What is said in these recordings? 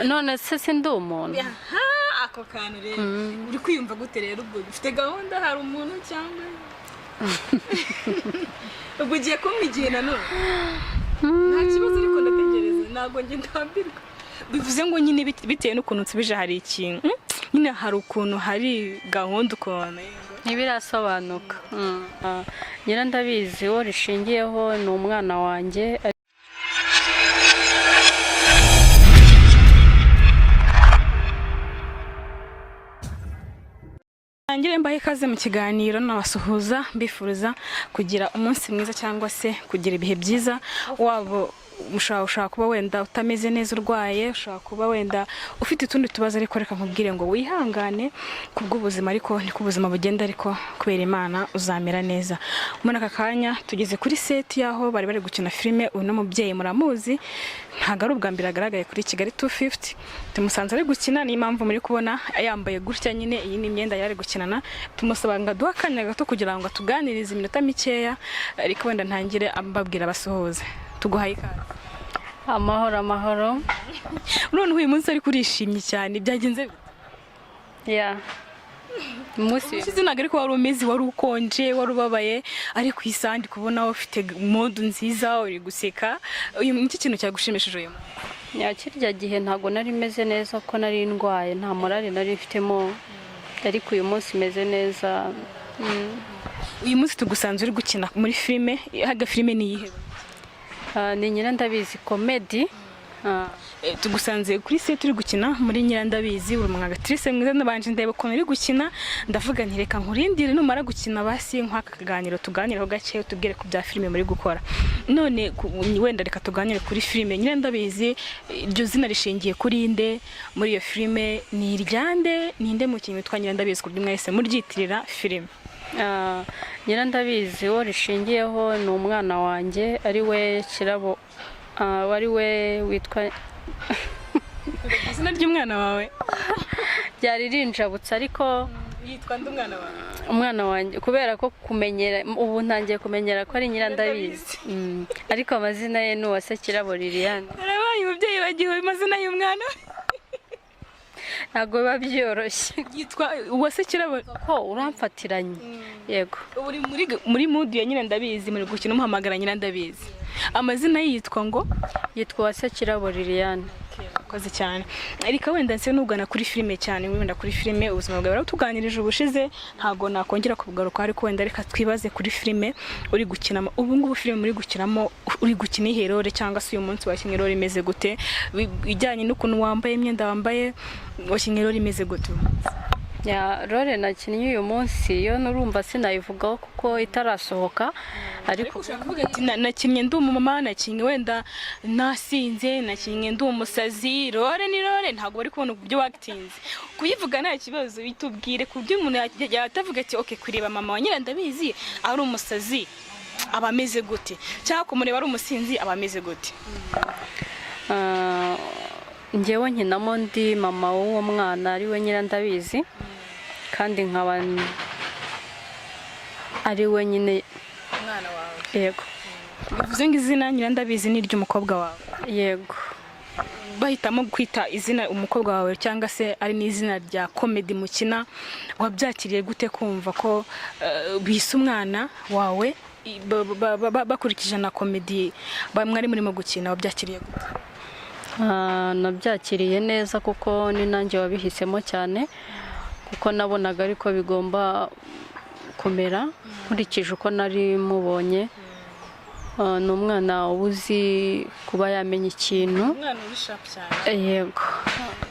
None se sindi umuntu? Aha, ako kantu rero, uri kwiyumva gute rero? Ubwo ufite gahunda, hari umuntu, cyangwa ubwo ugiye kumpa igihe nanone? Nta kibazo, ariko ndategereza, ntabwo njye ndambirwa. Bivuze ngo nyine bitewe n'ukuntu nsubije, hari ikintu, nyine hari ukuntu hari gahunda ukuntu. Ntibirasobanuka. Ah, Nyirandabizi wo rishingiyeho ni umwana wanjye. Ntangire mbahe ikaze mu kiganiro, nabasuhuza mbifuriza kugira umunsi mwiza cyangwa se kugira ibihe byiza. Waba ushobora kuba wenda utameze neza, urwaye, ushobora kuba wenda ufite utundi tubazo, ariko reka nkubwire ngo wihangane kubw'ubuzima, ariko niko ubuzima bugenda, ariko kubera Imana uzamera neza. Muri aka kanya tugeze kuri set y'aho bari bari gukina filime. Uyu mubyeyi muramuzi, ntabwo ari ubwa mbere agaragaye kuri Kigali 250. Tumusanze ari gukina, niyo mpamvu muri kubona yambaye gutya nyine. Iyi ni imyenda yari ari gukinana. Tumusaba ngo aduhe akanya gato kugira ngo atuganirize iminota mikeya, ariko wenda ntangire ambabwira abasuhuze. Tuguhaye ikaze. Amahoro, amahoro. Noneho uyu munsi ariko urishimye cyane, byagenze bite? Ya umunsi Ushize ntabwo ariko wari umeze, wari ukonje, wari ubabaye, ariko iyi saha ndi kubona ufite mood nziza, uri guseka. Uyu ni iki kintu cyagushimishije uyu munsi? Ya, kirya gihe ntabwo nari meze neza ko nari ndwaye, nta morale nari mfitemo, ariko uyu munsi meze neza. Uyu munsi tugusanze uri gukina muri filime. Haga filime ni iyihe? Ah, ni Nyirandabizi comedy. Tugusanze kuri set uri gukina muri Nyirandabizi, uri umwagatrice mwiza. Nabanje ndeba ukuntu uri gukina, ndavuga nti reka nkurindire numara gukina basi nk'aka kaganiro tuganireho gake, utubwire ku bya filime muri gukora. None wenda reka tuganire kuri filime Nyirandabizi. Iryo zina rishingiye kuri nde muri iyo filime? Ni iryande? Ninde mukinnyi witwa Nyirandabizi ku buryo mwese muryitirira filime? Ah, Nyirandabizi wo rishingiyeho ni umwana wanjye, ari we Kirabo, ari we witwa Izina ry'umwana wawe? Ryari rinjabutse, ariko Yitwa nde umwana wawe? Umwana wanjye, kubera ko kumenyera, ubu ntangiye kumenyera ko ari Nyirandabizi. Ariko amazina ye ni Uwase Kirabo Liliane. Arabaye umubyeyi bagiwe amazina y'umwana. Ntabwo biba byoroshye. Yitwa Uwase Kirabo. Ko uramfatiranye, yego. Ubu uri muri mood ya Nyirandabizi, muri gukina umuhamagara Nyirandabizi. Amazina ye yitwa ngo? Yitwa Uwase Kirabo Liliane. Urakoze cyane. Reka wenda nse nugana kuri filime cyane, wenda kuri filime ubuzima bwawe waratuganirije ubushize, ntabwo nakongera kubugaruka, ariko wenda reka twibaze kuri filime uri gukinamo ubu ngubu. Filime uri gukinamo, uri gukina iyihe role, cyangwa se uyu munsi wakinnye role imeze gute? Ijyanye n'ukuntu wambaye, imyenda wambaye, wakinnye role imeze gute? Ya, role nakinnye uyu munsi yo nurumva sinayivugaho kuko itarasohoka, ariko Ushobora kuvuga ati "Nakinnye ndi umumama, nakinnye wenda nasinze, nakinnye ndi umusazi." Role ni role, ntabwo bari kubona uburyo wakitinze kuyivuga, nta kibazo, bitubwire ku buryo umuntu yatavuga ati ok, kureba mama wa Nyirandabizi ari umusazi aba ameze gute, cyangwa kumureba ari umusinzi aba ameze gute? Ah, njyewe nkinamo ndi mama w'uwo mwana, ari we Nyirandabizi, kandi nkaba ari we nyine. Umwana wawe? Yego. Bivuze ngo izina Nyirandabizi ni iry'umukobwa wawe? Yego. Bahitamo kwita izina umukobwa wawe, cyangwa se ari n'izina rya comedy mukina, wabyakiriye gute kumva ko bise umwana wawe bakurikije na comedy mwari murimo gukina? Wabyakiriye gute? Ah, nabyakiriye neza kuko ni nanjye wabihisemo cyane, kuko nabonaga ariko bigomba kumera nkurikije uko nari mubonye. Ah, ni umwana uba uzi kuba yamenya ikintu. Umwana uri sharp cyane. Yego.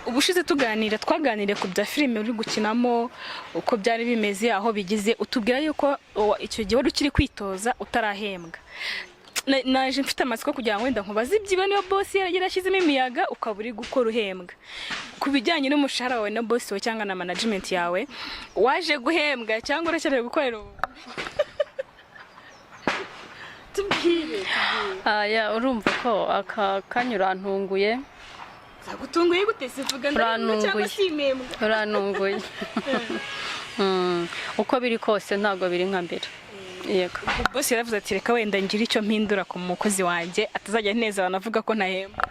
Ubushize tuganira, twaganiriye ku bya filime uri gukinamo, uko byari bimeze, aho bigize, utubwira yuko icyo gihe wari ukiri kwitoza, utarahembwa. Naje mfite amatsiko kugira ngo wenda nkubaze ibyiba niba boss yarashyizemo imiyaga ukaba uri gukora uhembwa. Ku bijyanye n'umushahara wawe na boss wawe cyangwa na management yawe, waje guhembwa cyangwa uracyari gukorera ubu? Tubwire, tubwire. Aya, urumva ko aka kanya urantunguye. Zagutunguye gute? Sivuga ndahembwa cyangwa Urantunguye. simpembwa? Urantunguye. Uko biri kose ntabwo biri nka mbere, yego. Boss yaravuze ati reka wenda ngire icyo mpindura ku mukozi wanjye, atazajya neza banavuga ko ntahembwa.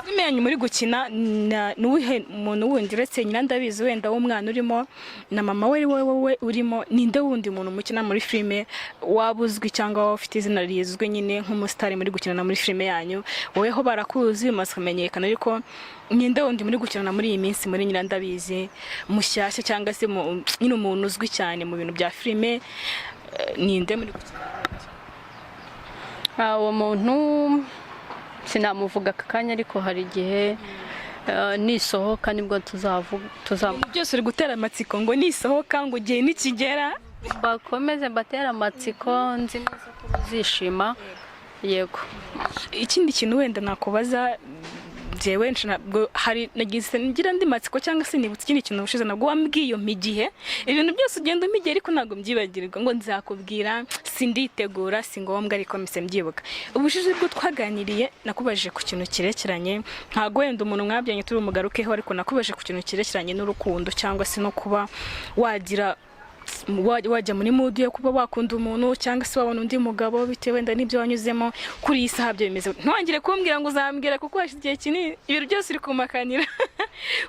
Filime yanyu muri gukina ni uwuhe muntu wundi uretse Nyirandabizi wenda w'umwana urimo na mama we, wowe urimo, ninde wundi muntu mukina muri filime waba uzwi cyangwa waba ufite izina rizwi nyine nk'umusitari muri gukinana muri filime yanyu? Woweho barakuzi, umaze kumenyekana, ariko ninde wundi muri gukinana muri iyi minsi muri Nyirandabizi mushyashya, cyangwa se nyine umuntu uzwi cyane mu bintu bya filime, ninde muri gukina? Uwo muntu sinamuvuga aka kanya, ariko hari igihe nisohoka nibwo tuzavuga, tuzamu Byose uri gutera amatsiko ngo nisohoka, ngo igihe nikigera. Bakomeze mbatere amatsiko, nzi neza ko bazishima, yego. Ikindi kintu wenda nakubaza njyewe, ntabwo hari nagize ngira andi matsiko cyangwa se nibutse ikindi kintu. Ubushize nabwo wambwiye iyo igihe, ibintu byose ugenda umpa igihe, ariko ntabwo mbyibagirwa, ngo nzakubwira, sinditegura, si ngombwa, ariko mpise mbyibuka. Ubushize bwo twaganiriye nakubajije ku kintu kirekeranye, ntabwo wenda umuntu mwabyanye turi bumugarukeho, ariko nakubajije ku kintu kirekeranye n'urukundo cyangwa se no kuba wagira wajya muri mood yo kuba wakunda umuntu cyangwa se wabona undi mugabo bitewe wenda n'ibyo wanyuzemo. Kuri iyi saha byo bimeze gute? Ntiwangire kumbwira ngo uzambwira, kuko hashize igihe kinini ibintu byose uri kumakanira.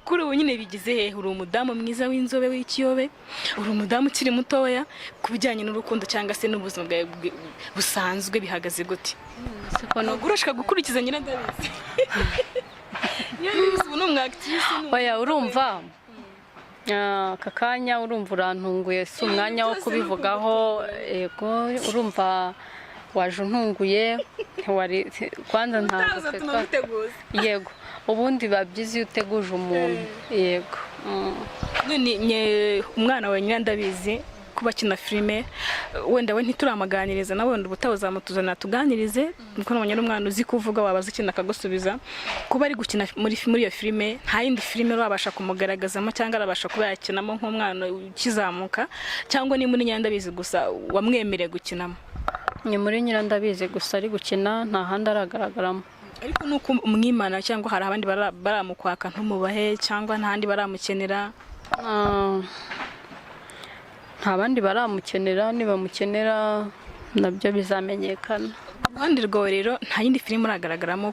Kuri ubu nyine bigize hehe? Uri umudamu mwiza w'inzobe w'ikiyobe, uri umudamu ukiri mutoya. Ku bijyanye n'urukundo cyangwa se n'ubuzima bwawe busanzwe bihagaze gute? Siko no Ntabwo urashaka gukurikiza Nyirandabizi? Nyirandabizi ubu ni umwactrice. Oya, urumva, aka kanya urumva urantunguye, si umwanya wo kubivugaho. Yego, urumva waje untunguye, ntiwari kwanza ntabwo Utaza twe tunaguteguza. Yego, ubundi biba byiza iyo uteguje umuntu, yego. None umwana wawe Nyirandabizi kuba akina filime, wenda we ntituramaganiriza nawe, wenda ubutaha uzamutuzanira tuganirize, kuko nabonye ari umwana uzi kuvuga, wabaza ikintu akagusubiza. Kuba ari gukina muri iyo filime, nta yindi filime urabasha kumugaragazamo cyangwa arabasha kuba yakinamo nk'umwana ukizamuka, cyangwa ni muri Nyirandabizi gusa wamwemereye gukinamo? Ni muri Nyirandabizi gusa ari gukina, nta handi aragaragaramo. Ariko nuko umwimana, cyangwa hari abandi baramukwaka ntumubahe, cyangwa nta handi baramukenera? Nta bandi baramukenera, nibamukenera nabyo bizamenyekana. Ku ruhande rwawe rero nta yindi filime uragaragaramo?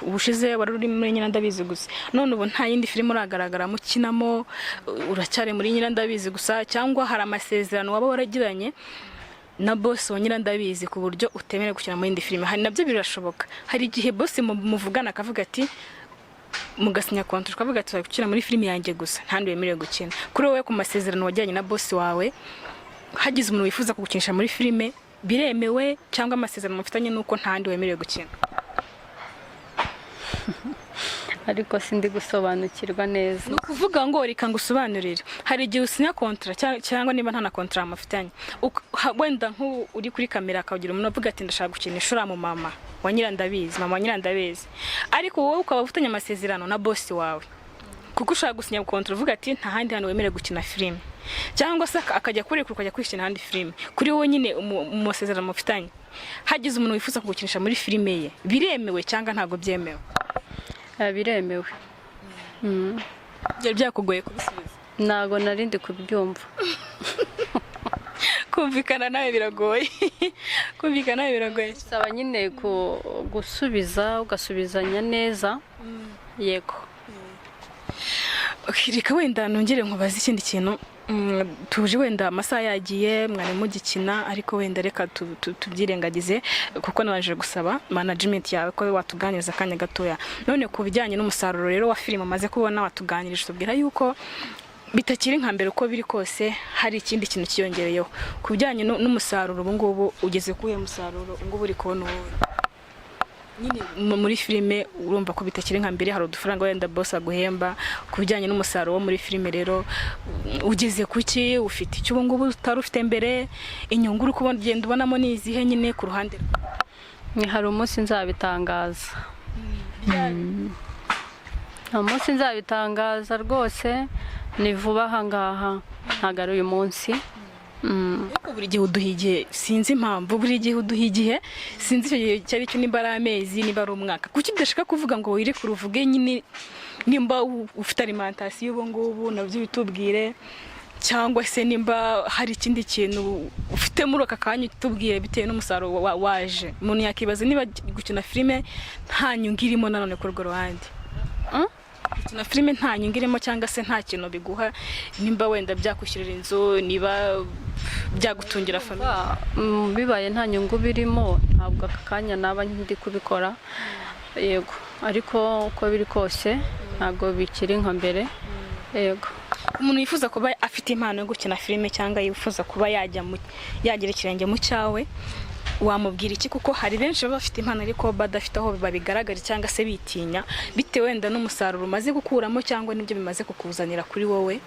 Ubushize wari uri muri Nyirandabizi gusa, none ubu nta yindi filime uragaragaramo ukinamo, uracyari muri Nyirandabizi gusa, cyangwa hari amasezerano waba waragiranye na boss wa Nyirandabizi ku buryo utemerewe gukina mu yindi filime? Hari nabyo birashoboka, hari igihe boss muvugana akavuga ati, mugasinya contrat, ukavuga ati gukina muri filime yanjye gusa, nta wundi wemerewe gukina. Kuri wowe, ku masezerano wajyanye na boss wawe, hagize umuntu wifuza kugukinisha muri filime biremewe, cyangwa amasezerano mufitanye nuko nta wundi wemerewe gukina? Ariko sindi gusobanukirwa neza. Ni ukuvuga ngo, reka ngusobanurire, hari igihe usinya contrat cyangwa niba nta na contrat mufitanye, wenda nk'ubu uri kuri kamera akagira umuntu uvuga ati ndashaka gukinisha uriya mu mama wa Nyirandabizi, mama wa Nyirandabizi, ariko wowe ukaba ufitanye amasezerano na boss wawe, kuko ushaka gusinya contrat uvuga ati nta handi hantu wemerewe gukina filime, cyangwa se akajya kurekura ukajya kwishyura ahandi filime. Kuri wowe nyine mu masezerano mufitanye, hagize umuntu wifuza kugukinisha muri filime ye biremewe cyangwa ntabwo byemewe? Biremewe. Byari byakugoye kubisubiza? Ntabwo nari ndi kubyumva. Kumvikana nawe biragoye, kumvikana nawe biragoye. Bisaba nyine gusubiza ugasubizanya neza, yego. Okay, reka wenda nongere nkubaze ikindi kintu. Tuje wenda amasaha yagiye, mwari mugikina, ariko wenda reka tubyirengagize kuko nabanje gusaba management yawe ko watuganiriza akanya gatoya. None ku bijyanye n'umusaruro rero wa filime umaze kubona, watuganirije tubwira yuko bitakiri nka mbere, uko biri kose hari ikindi kintu cyiyongereyeho. Ku bijyanye n'umusaruro, ubu ngubu ugeze kuwuhe musaruro ubu ngubu uri kubona wowe nyine muri filime? Urumva ko bitakiri nka mbere, hari udufaranga wenda boss aguhemba. Ku bijyanye n'umusaruro wo muri filime rero, ugeze kuki? Ufite icyo ubu ngubu utari ufite mbere? Inyungu uri kubona, ugenda ubonamo ni izihe nyine ku ruhande rwawe? Ni hari umunsi nzabitangaza, hari umunsi nzabitangaza rwose, ni vuba aha ngaha, ntabwo ari uyu munsi. Ariko buri gihe uduha igihe, sinzi impamvu buri gihe uduha igihe, sinzi icyo gihe icyo ari cyo, nimba ari amezi, niba ari umwaka. Kuki udashaka kuvuga ngo wirekure uvuge nyine nimba ufite alimentation ubu ngubu, nabyo bitubwire? Cyangwa se nimba hari ikindi kintu ufite muri aka kanya utubwire, bitewe n'umusaruro waje. Umuntu yakibaza niba gukina filime nta nyungu irimo nanone kuri urwo ruhande. Gukina filime nta nyungu irimo cyangwa se nta kintu biguha, nimba wenda byakwishyurira inzu, niba byagutungira famille? Bibaye nta nyungu birimo, ntabwo aka kanya naba ndi kubikora, yego. Ariko uko biri kose ntabwo bikiri nka mbere, yego. Umuntu yifuza kuba afite impano yo gukina filime cyangwa yifuza kuba yajya mu yagira ikirenge mu cyawe, wamubwira iki? Kuko hari benshi baba bafite impano ariko badafite aho babigaragara cyangwa se bitinya, bitewe wenda n'umusaruro umaze gukuramo cyangwa n'ibyo bimaze kukuzanira. Kuri wowe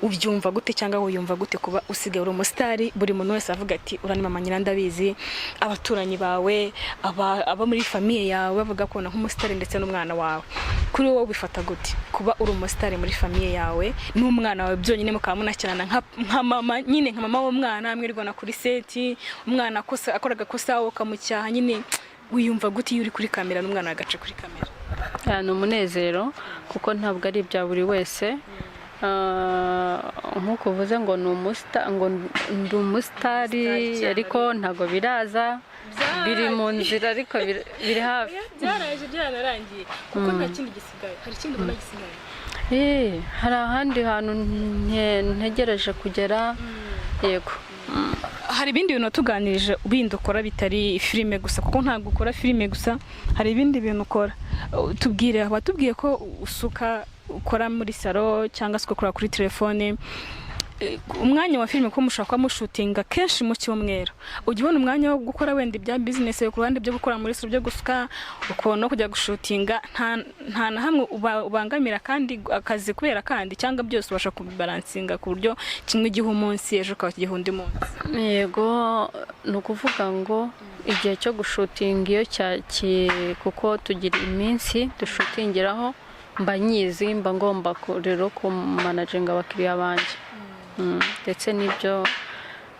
ubyumva gute cyangwa wiyumva gute kuba usigaye uri umusitari, buri muntu wese avuga ati: "Uriya ni mama Nyirandabizi"? Abaturanyi bawe, abo muri famille yawe bavuga ko nk'umusitari ndetse n'umwana wawe. Kuri wowe ubifata gute kuba uri umusitari muri famille yawe n'umwana wawe byonyine, mukaba munakinana nka mama nyine, nka mama w'umwana, mwirwana kuri set, umwana akora agakosa wowe ukamucyaha nyine? Wiyumva gute iyo uri kuri kamera n'umwana agaca kuri kamera? Ni umunezero, kuko ntabwo ari ibya buri wese. Nk'uko uvuze ngo ni ngo ndi umusitari, ariko ntabwo biraza, biri mu nzira, ariko biri hafi. Byaraje, byaranarangiye, kuko nta kindi gisigaye. Hari ikindi ubona gisigaye? Hari ahandi hantu ntegereje kugera, yego. Hari ibindi bintu watuganirije bindi ukora bitari filime gusa, kuko ntabwo ukora filime gusa, hari ibindi bintu ukora. Tubwire, watubwiye ko usuka, ukora muri salon cyangwa se ugakora kuri telefone. Umwanya wa filime, ko mushobora kuba mushutinga kenshi mu cyumweru, ujya ubona umwanya wo gukora wenda ibya business ku ruhande, byo gukora muri salon, byo gusuka, ukabona no kujya gushutinga? Nta na hamwe ubangamira kandi akazi kubera kandi, cyangwa byose ubasha kubibalansinga ku buryo kimwe igihe umunsi, ejo ukaba kigiha undi munsi? Yego, ni ukuvuga ngo igihe cyo gushutinga iyo kuko tugira iminsi dushutingiraho, mba nyizi, mba ngomba rero kumanaginga abakiriya banjye, ndetse n'ibyo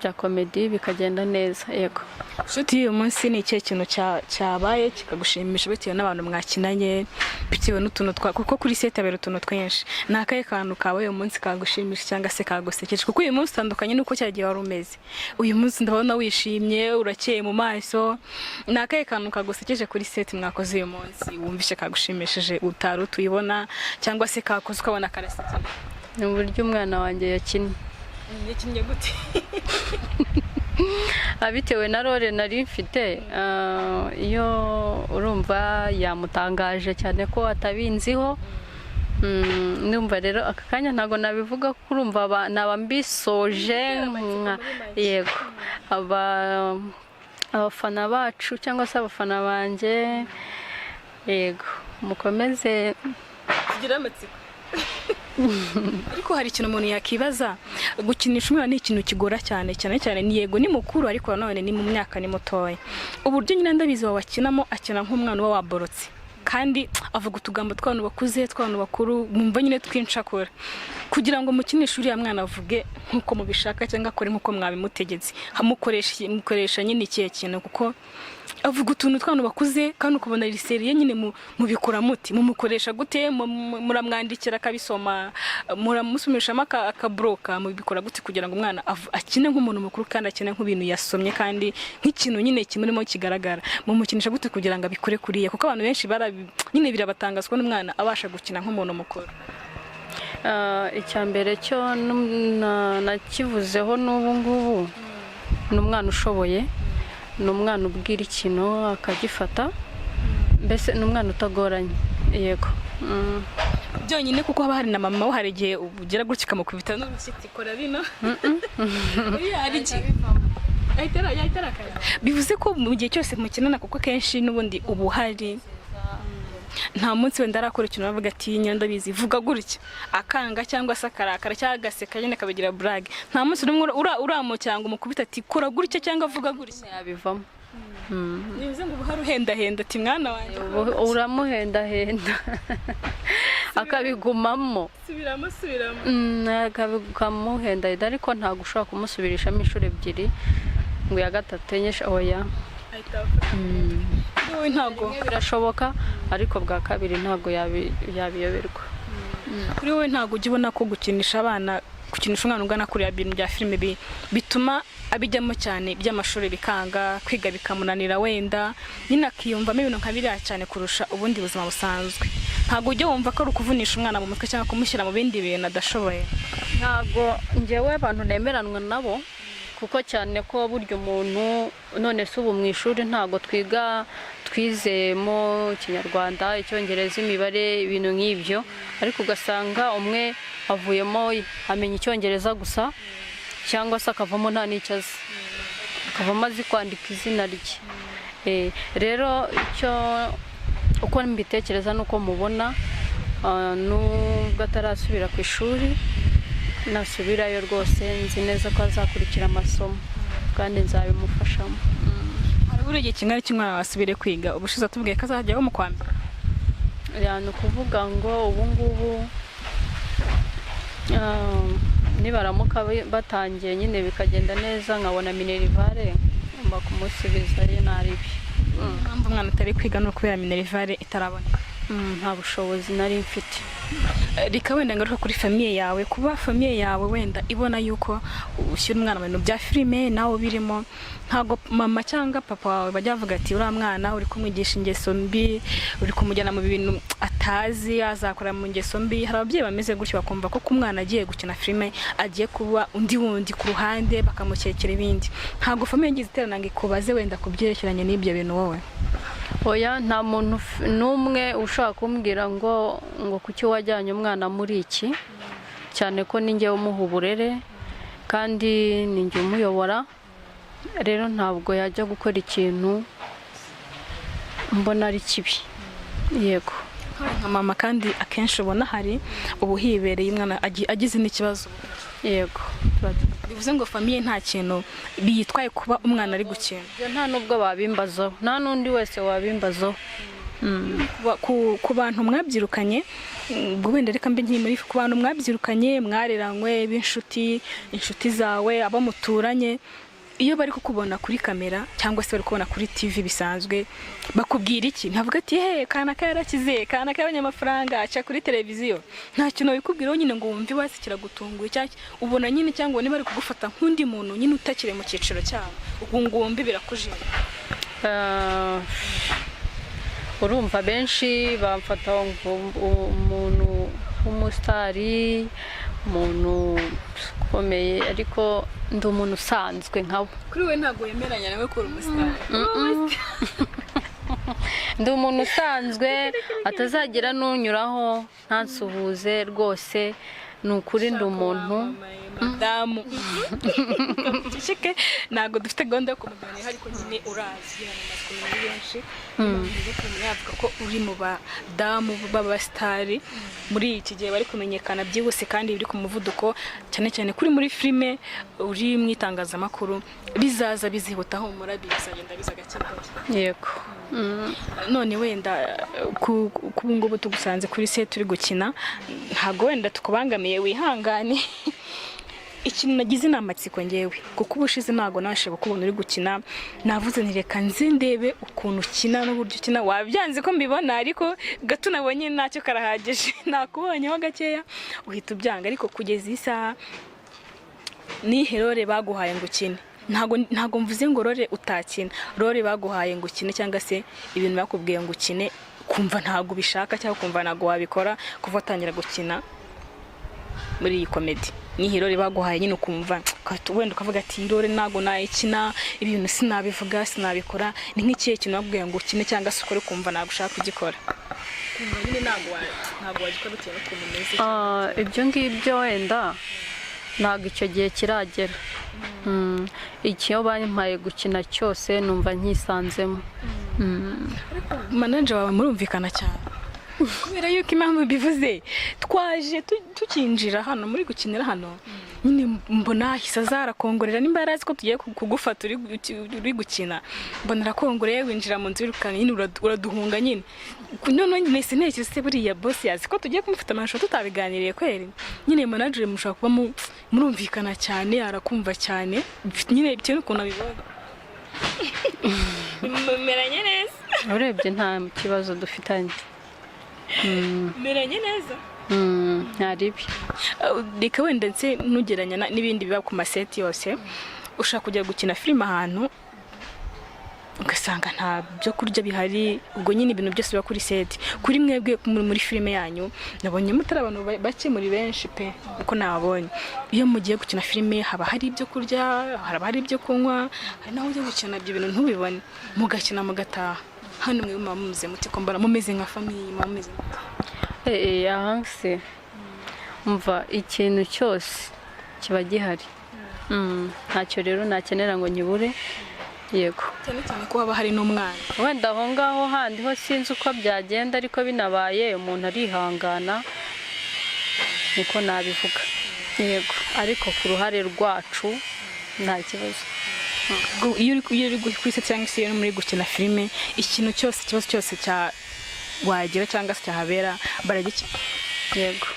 bya comedy bikagenda neza, yego. Shoot y'uyu munsi, ni ikihe kintu cyabaye kikagushimisha bitewe n'abantu mwakinanye, bitewe n'utuntu twa, kuko kuri set habera utuntu twinshi? Ni akahe kantu kabaye uyu munsi kagushimisha cyangwa se kagusekeje? Kuko uyu munsi utandukanye n'uko cya gihe wari umeze. Uyu munsi ndabona wishimye, urakeye mu maso. Ni akahe kantu kagusekeje kuri set mwakoze uyu munsi, wumvishe kagushimishije, utari utuyibona, cyangwa se kakoze ukabona karasekeje? Ni uburyo umwana wanjye yakinnye. Yakinnye gute? Bitewe na role nari mfite, iyo urumva yamutangaje cyane ko atabinziho. Ndumva rero aka kanya ntabwo nabivuga kuko urumva naba mbisoje yego, abafana bacu cyangwa se abafana banjye, yego, mukomeze. Tugira amatsiko. Ariko hari ikintu umuntu yakibaza: gukinisha umwana ni ikintu kigora cyane cyane cyane. Ni yego ni mukuru, ariko nanone ni mu myaka ni mutoya. Uburyo nyine ndabizi wawe akinamo, akina nk'umwana uba waborotse, kandi avuga utugambo tw'abantu bakuze, tw'abantu bakuru, mwumva nyine twinshakura. Kugira ngo mukinishe uriya mwana avuge nk'uko mubishaka cyangwa akore nk'uko mwabimutegetse, mukoresha nyine ikihe kintu? Kuko avuga utuntu tw'abantu bakuze kandi ukabona riseriye nyine. Mubikora muti? Mumukoresha gute? Muramwandikira akabisoma? Muramusomeshamo akabroka? Mubikora gute kugira ngo umwana akine nk'umuntu mukuru kandi akine nk'ibintu yasomye, kandi nk'ikintu nyine kimurimo kigaragara? Mumukinisha gute kugira ngo abikore kuriya? Kuko abantu benshi nyine birabatangaza kubona umwana abasha gukina nk'umuntu mukuru. Icya mbere cyo nakivuzeho n'ubu ngubu, ni umwana ushoboye, ni umwana ubwira ikintu akagifata, mbese ni umwana utagoranye, yego. Byonyine kuko haba hari na mama we, hari igihe ugira gutya ukamukubita n'urushyi uti: "Kora bino." Oya, hari igihe yahita arakara. Bivuze ko mu gihe cyose mukinana, kuko akenshi n'ubundi uba uhari, nta munsi wenda arakora ikintu bavuga ati: "Ndabizi, vuga gutya," akanga cyangwa se akarakara cyangwa agaseka nyine akabigira burage? Nta munsi n'umwe uramucyanga umukubita ati: "Kora gutya" cyangwa "Vuga gutya"? Yabivamo. Bivuze ngo uba uhari uhendahenda ati: "Mwana wanjye." Uramuhendahenda akabigumamo. Subiramo, subiramo. Ukamuhendahenda, ariko ntabwo ushobora kumusubirishamo inshuro ebyiri ngo iya gatatu, enye, oya. Ahita afata. Wowe ntabwo Rimwe birashoboka, ariko bwa kabiri ntabwo yabiyoberwa. Kuri wowe ntabwo ujya ubona ko gukinisha abana Gukinisha umwana ungana kuriya bintu bya filime bituma abijyamo cyane, by'amashuri bikanga, kwiga bikamunanira, wenda nyine akiyumvamo ibintu nka biriya cyane kurusha ubundi buzima busanzwe. Ntabwo ujya wumva ko ari ukuvunisha umwana mu mutwe cyangwa kumushyira mu bindi bintu adashoboye? Ntabwo njyewe abantu nemeranwa nabo, kuko cyane ko burya umuntu, none se ubu mu ishuri ntabwo twiga, twizemo Ikinyarwanda, Icyongereza, imibare, ibintu nk'ibyo, ariko ugasanga umwe avuyemo amenya Icyongereza gusa, cyangwa se akavamo nta n'icyo azi, akavamo azi kwandika izina rye. Rero icyo uko mbitekereza nuko mubona, nubwo atarasubira ku ishuri, nasubirayo rwose nzi neza ko azakurikira amasomo kandi nzabimufashamo. Harabura igihe kingana iki umwana wasubire kwiga? Ubushize atubwiye ko azajyaho mu kwa mbere. Yeah, ni ukuvuga ngo ubu ngubu nibaramuka batangiye nyine bikagenda neza, nkabona minerval, ngomba kumusubizayo naribi. Impamvu umwana atari kwiga ni ukubera minerval itaraboneka? Nta bushobozi nari mfite. Reka wenda ngaruka kuri famille yawe. Kuba famille yawe wenda ibona yuko ushyira umwana mu bintu bya filime nawe birimo, ntabwo mama cyangwa papa wawe bajya bavuga ati: "Uriya mwana uri kumwigisha ingeso mbi, uri kumujyana mu bintu atazi, azakora mu ngeso mbi"? Hari ababyeyi bameze gutyo, bakumva ko ku mwana agiye gukina filime agiye kuba undi wundi ku ruhande, bakamukekera ibindi. Ntabwo famille igize iterana ngo ikubaze wenda ku byerekeranye n'ibyo bintu wowe? Oya, nta muntu n'umwe ushobora kumbwira ngo kuki wajyanye umwana muri iki, cyane ko ninjye umuha uburere kandi ninjye umuyobora. Rero ntabwo yajya gukora ikintu mbona ari kibi, yego. Nka mama kandi akenshi ubona hari ubu hibereye umwana agize n'ikibazo. Yego. Bivuze ngo famille nta kintu biyitwaye kuba umwana ari gukina? Ibyo nta n'ubwo babimbazaho, nta n'undi wese wabimbazaho. Ku bantu mwabyirukanye, ubwo wenda reka mbe nkiri muri ku bantu mwabyirukanye, mwareranywe, b'inshuti, inshuti zawe, abo muturanye, iyo bari kukubona kuri kamera cyangwa se bari kubona kuri TV bisanzwe, bakubwira iki? Ntavuga ati: "He, kanaka yarakize, kanaka yabonye amafaranga, aca kuri televiziyo"? Nta kintu babikubwiraho nyine ngo wumve wasi kiragutunguye, cyangwa ubona nyine, cyangwa ubone bari kugufata nk'undi muntu nyine utakiri mu cyiciro cyabo, ubwo ngo wumve birakujije? Urumva benshi bamfata umuntu w'umusitari, umuntu ukomeye, ariko ndi umuntu usanzwe nkabo. Kuri we ntabwo wemeranya nawe ko uri umusitari? Ndi umuntu usanzwe, atazagira n'unyuraho ntansuhuze rwose. Ni ukuri, ndi umuntu. Madamu, ceceke, ntabwo dufite gahunda yo kumuganira, ariko nyine urazi, yamaze kumenya benshi kumenya, yavuga ko uri mu badamu b'abasitari muri iki gihe bari kumenyekana byihuse kandi biri ku muvuduko, cyane cyane kuri muri filime, uri mu itangazamakuru. Bizaza bizihuta, humura, bizagenda biza gake gake. Yego. None wenda ku ubu ngubu tugusanze kuri set turi gukina, ntabwo wenda tukubangamiye, wihangane. Ikintu nagize ni amatsiko ngewe, kuko ubushize ntabwo nabashije kukubona uri gukina. Navuze nti: "Reka nze ndebe ukuntu ukina n'uburyo ukina." Wabyanze ko mbibona, ariko gato nabonye ntacyo karahagije. Nakubonyeho gakeya uhita ubyanga. Ariko kugeza iyi saha, nihe role baguhaye ngo ukine? Ntabwo mvuze ngo role utakina, role baguhaye ngo ukine, cyangwa se ibintu bakubwiye ngo ukine kumva ntabwo ubishaka cyangwa kumva ntabwo wabikora, kuva watangira gukina muri iyi comedy, nihe role baguhaye nyine ukumva wenda ukavuga ati: "Iyi role ntabwo nayikina, ibintu sinabivuga, sinabikora"? Ni nk'ikihe kintu bakubwiye ngo ukine cyangwa se ukore ukumva ntabwo ushaka kugikora, ukumva nyine ntabwo wagikora bitewe n'ukuntu umeze? Ibyo ngibyo wenda ntabwo icyo gihe kiragera. Icyo bampaye gukina cyose numva nkisanzemo. Manager wawe murumvikana cyane, kubera yuko impamvu mbivuze, twaje tukinjira hano muri gukinira hano nyine, mbona ahise aza arakongorera, nimba yari azi ko tugiye kugufata uri gukina, mbona arakongoreye, winjira mu nzu wirukanka nyine, uraduhunga nyine. Noneho nahise ntekereza: se buriya boss yazi ko tugiye kumufata amashusho tutabiganiriye kweri? Nyine manager mushobora kuba murumvikana cyane, arakumva cyane nyine bitewe n'ukuntu abibonye. Mumeranye neza? Urebye nta kibazo dufitanye. Meranye neza. Nta ribi. Reka wenda nse ntugeranya n'ibindi biba ku maseti yose. Ushaka kujya gukina filime ahantu, ugasanga nta byo kurya bihari, ubwo nyine ibintu byose biba kuri seti. Kuri mwebwe muri filime yanyu, nabonye mutari abantu bake, muri benshi pe, uko nababonye. Iyo mugiye gukina filime, haba hari ibyo kurya, haba hari ibyo kunywa? Hari n'aho ujya gukina ibyo bintu ntubibone, mugakina mugataha. Hano mwe muba mumeze muti, ko mbona mumeze nka famille, muba mumeze mute? Aha se umva, ikintu cyose kiba gihari. Ntacyo rero nakenera ngo nyibure, yego. Cyane cyane ko haba hari n'umwana. Wenda aho ngaho handi ho sinzi uko byagenda, ariko binabaye umuntu arihangana, niko nabivuga, yego. Ariko ku ruhare rwacu nta kibazo. Iyo uri kuri set cyangwa se iyo uri muri gukina filime, ikintu cyose, ikibazo cyose cya wagira cyangwa se cyahabera, baragikina? Yego.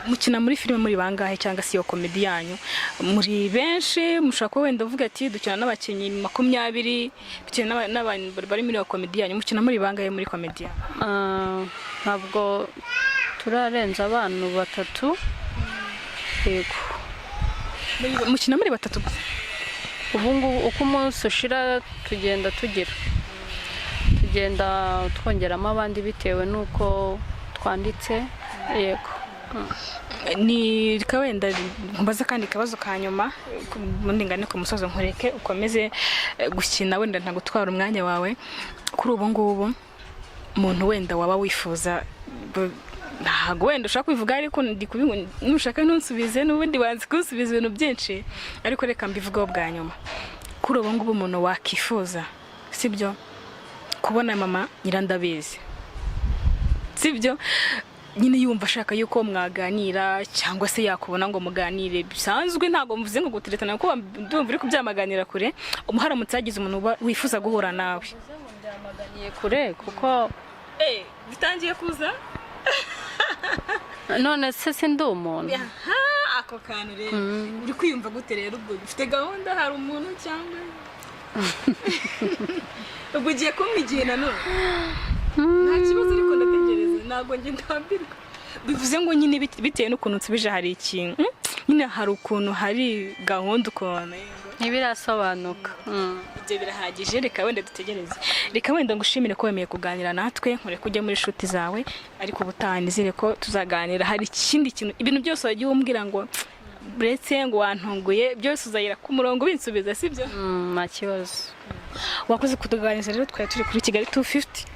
Mukina muri filime muri bangahe, cyangwa se iyo komedi yanyu muri benshi? Mushobora kuba wenda uvuga ati dukina n'abakinnyi 20, bitewe n'abantu bari muri iyo komedi yanyu. Mukina muri bangahe muri komedi yanyu? Ah, ntabwo turarenza abantu batatu, yego. Mukina muri batatu gusa? Ubu ngubu uko umunsi ushira tugenda twongeramo abandi bitewe n'uko twanditse, yego. Ni reka wenda nkubaze akandi kabazo ka nyuma, ubundi ngane ku musozo, nkureke ukomeze gukina, wenda ntabwo gutwara umwanya wawe. Kuri ubu ngubu umuntu wenda waba wifuza, ntabwo wenda ushaka kubivuga, ariko ndi nushaka ntunsubize, n'ubundi wanze kunsubiza ibintu byinshi, ariko reka mbivugeho bwa nyuma. Kuri ubu ngubu umuntu wakifuza, sibyo, kubona mama Nyirandabizi, sibyo, nyine yumva ashaka yuko mwaganira cyangwa se yakubona ngo muganire bisanzwe, ntabwo mvuze ngo guteretana kuko ndumva uri kubyamaganira kure, haramutse hagize umuntu uba wifuza guhura nawe? Byamaganiye kure kuko Bitangiye kuza. None se si ndi umuntu? Aha, ako kantu rero uri kwiyumva gute rero? Ubwo ufite gahunda, hari umuntu, cyangwa ubwo ugiye kumpa igihe nanone? Nta kibazo, ariko ndategereza, ntabwo njye ndambirwa. Bivuze ngo nyine bitewe n'ukuntu nsubije, hari ikintu nyine, hari ukuntu hari gahunda ukuntu, yego. Ntibirasobanuka. Ibyo birahagije, reka wenda dutegereze. Reka wenda ngushimire ko wemeye kuganira natwe, nkureke ujye muri inshuti zawe, ariko ubutaha nizere ko tuzaganira hari ikindi kintu. Ibintu byose wagiye umbwira ngo uretse ngo wantunguye, byose uzayira ku murongo ubinsubiza, sibyo? Nta kibazo. Wakoze kutuganiriza rero. Twari turi kuri Kigali 250.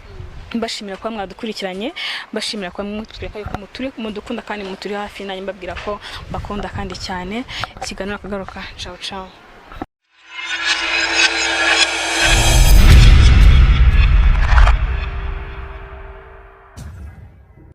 Mbashimira kuba mwadukurikiranye, mbashimira kuba mutwereka yuko muturi mudukunda kandi muturi hafi, nanjye mbabwira ko mbakunda kandi cyane. Ikiganiro akagaruka. Ciao ciao.